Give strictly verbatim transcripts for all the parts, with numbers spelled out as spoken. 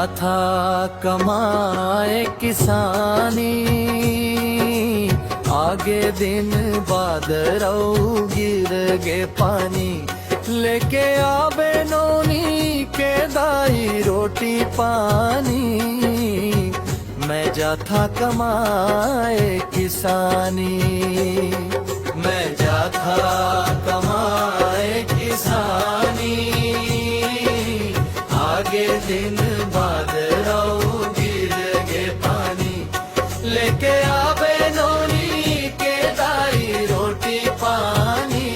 था कमाए किसानी, आगे दिन बादरऊ गिर गे पानी, लेके आबे नोनी के दाई रोटी पानी। मैं जाथा कमाए किसानी, मैं जाथा कमाए किसानी, आगे दिन बादरऊ गिर गे पानी, लेके आबे नोनी के दाई रोटी पानी।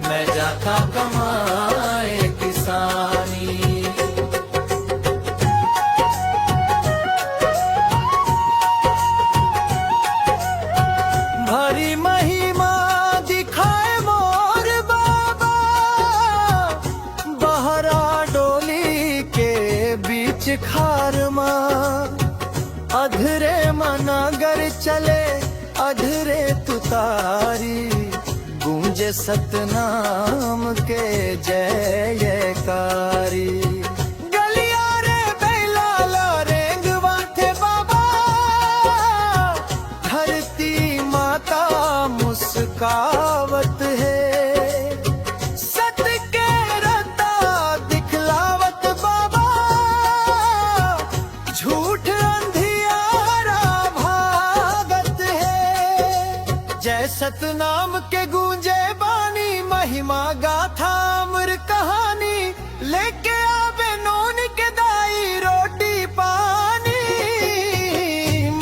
मैं जाथा कमाए किसानी। भरी महिमा दिखाए मोर बाबा, बहरा डोली के बीच खार मा। अधरे मन अगर चले, अधरे तुतारी, गूंजे सतनाम के जय जयकारी। गलियारे बैलाला रेंगवाथे बाबा, धरती माता मुस्कावत हे। सत के रता दिखलावत बाबा, झूठ अंधियारा भागत हे। जय सतनाम के गूंजे बानी, महिमा गाथा अमर कहानी, लेके आबे नोनी के दाई रोटी पानी।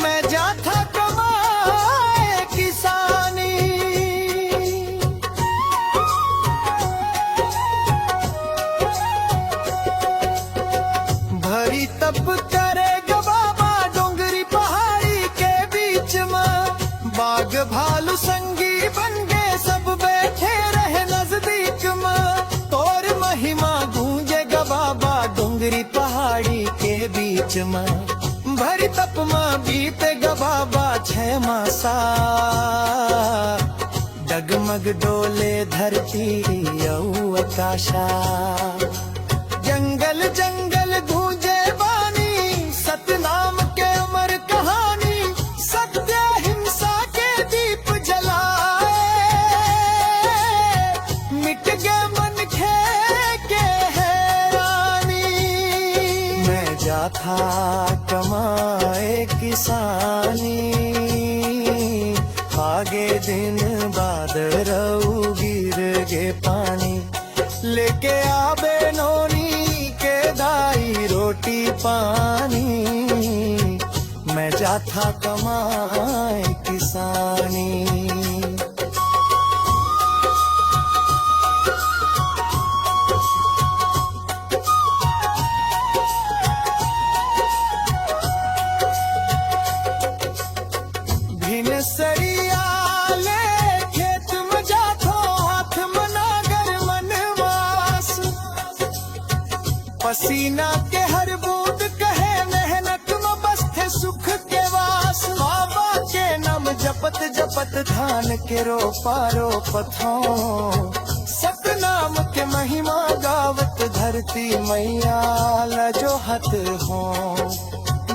मैं जाथा कमाए किसानी। भरी तप करे ग बाबा डोंगरी पहाड़ी के बीच मा, बाघ भालू संगी बन गे, सब बैठे रहे नजदीक मा। तोर महिमा गूंजे ग बाबा डोंगरी पहाड़ी के बीच मा। भरी तप मा बीते ग बाबा छह मासा, डगमग डोले धरती अउ आकाशा। जंगल जंगल गूंजे बानी, सतनाम के अमर कहानी। सत्य अहिंसा के दीप जलाए, मिट गे मन खे के हैरानी। मैं जाथा कमाए किसानी, आगे दिन बादरऊ गिर गे पानी, लेके आबे नोनी के दाई रोटी पानी। मैं जाथा कमाए किसानी। भिनसरिया ले खेत म जाथो, हाथ म नागर मन मास। पसीना के हर बूंद कहे मेहनत म बसथे सुख के वास। बाबा के नाम जपत जपत धान के रोपा रोपथो। सतनाम के महिमा गावत धरती मैया ल जोहत हो।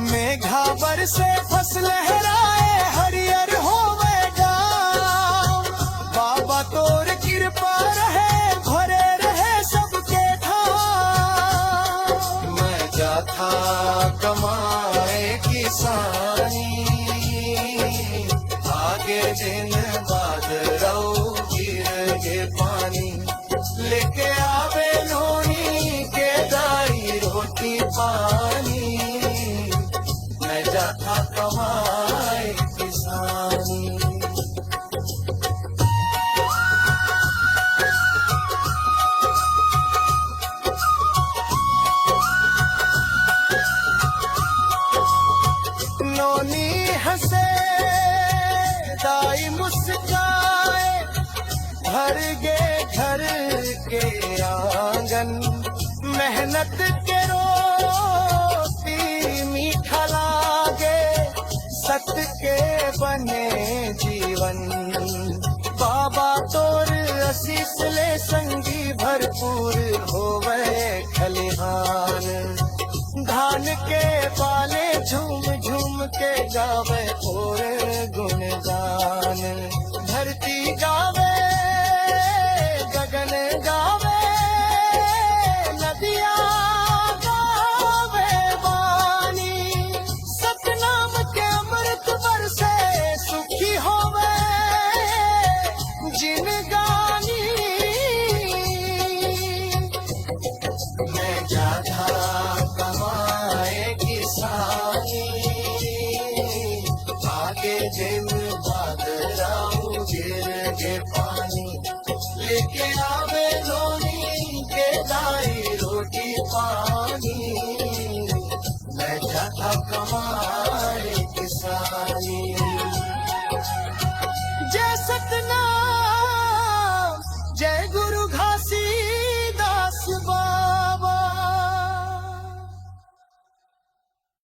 मेघा बरसे फस लहराए हरियर होवे गाँव। बाबा तोर कृपा रहे भरे रहे सबके ठाम। मैं जाथा कमाए किसानी, आगे दिन बादरऊ गिर गे पानी। लेके आबे नोनी के दाई रोटी पानी, मैं जाथा कमाए किसानी। नोनी हंसे, दाई मुस्काए, भर गे घर के आंगन। मेहनत के रोटी मीठा लागे, सत के बने जीवन। बाबा तोर आशीष ले संगी भरपूर होवे खलिहान। धरती गावे, गगन गावे, नदिया गावे बानी। सतनाम के अमृत बरसे, सुखी होवे जिनगानी। मैं जाथा कमाए किसानी, आगे दिन बादराऊ गिर के पानी, लेके आवे नोनी के दाई रोटी पानी। मैं जाथा कमाए